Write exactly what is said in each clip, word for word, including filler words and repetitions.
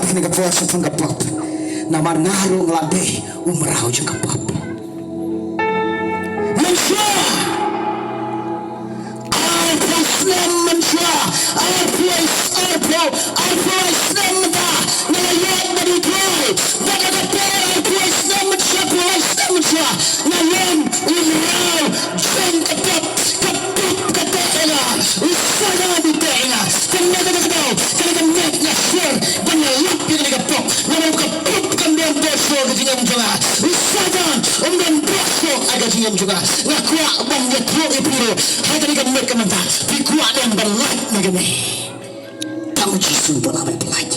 kane ka por shaphang ka pop. Namar nga ruh nga la dei u mraw jong ka pop. Mynshuwa arphew snem mynshuwa, arphew, arphew, arphew snem mynta nga la ïoh ban duwai. Bad ha ka por arphew snem mynshuwa, arphew snem mynshuwa nga long u mraw jong ka pop. Ka pop ka teh ïa nga, u Satan u teh ïa nga. Kane ka daw, kane ka miet nga sngewsih ban ïalap ïa kane ka pop. Namar ka pop kam don bor shuh ha ka jingim jong nga. U Satan um don bor shuh ha ka jingim jong nga. Nga kwah ban ïathuh ïa phi ruh ha kane ka miet ka mynta, phi kwah ne em ban lait na kane? Tang u Jisu uba lah ban pynlait.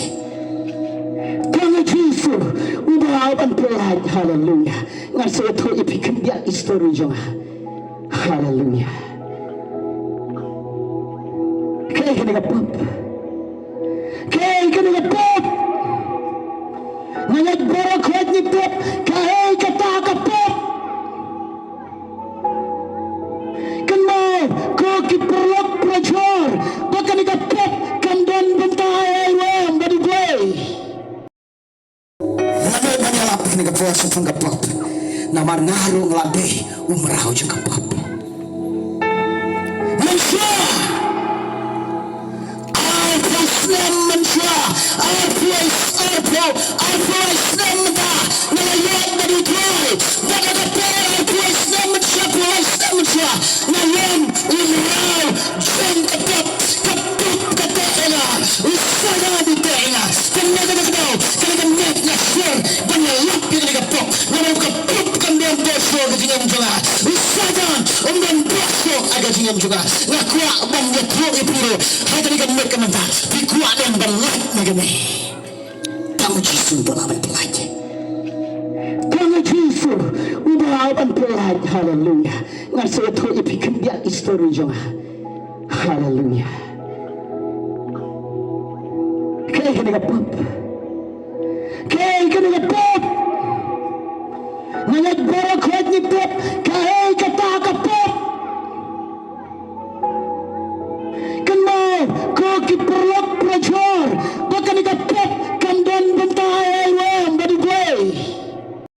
Tang u Jisu uba lah ban pynlait. Haleluya. Nga sa ïathuh ïa phi khyndiat ïa ka histori jong nga. Haleluya. Kaei kane ka pop? Kaei kane ka pop? Nga ngeit baroh khoit ngi tip kaei kata ka pop. Kynmaw ko ki paralok parajor, ba kane ka pop kam don bynta ei ei ruh em, ba dei. Nga ngeit ban ïalap ha kane ka por shaphang ka pop. Namar nga ruh nga la dei u mraw jong ka pop. Mynshuwa arphew snem mynshuwa, arphew, arphew, arphew snem mynta nga la ïoh ban duwai. Bad ha ka por arphew snem mynshuwa, arphew snem mynshuwa nga long u mraw jong ka pop. Ka pop ka teh ïa nga, u Satan u teh ïa nga. Kane ka daw, kane ka miet nga sngewsih ban ïalap ïa kane ka pop. Namar ka pop kam don bor shuh ha ka jingim jong nga. U Satan um don bor shuh ha ka jingim jong nga. Nga kwah ban ïathuh ïa phi ruh ha kane ka miet ka mynta, phi kwah ne em ban lait na kane? Tang u Jisu uba lah ban pynlait. Tang u Jisu uba lah ban pynlait. Haleluya. Nga sa ïathuh ïa phi khyndiat ïa ka histori jong nga. Haleluya. Kaei kane ka pop?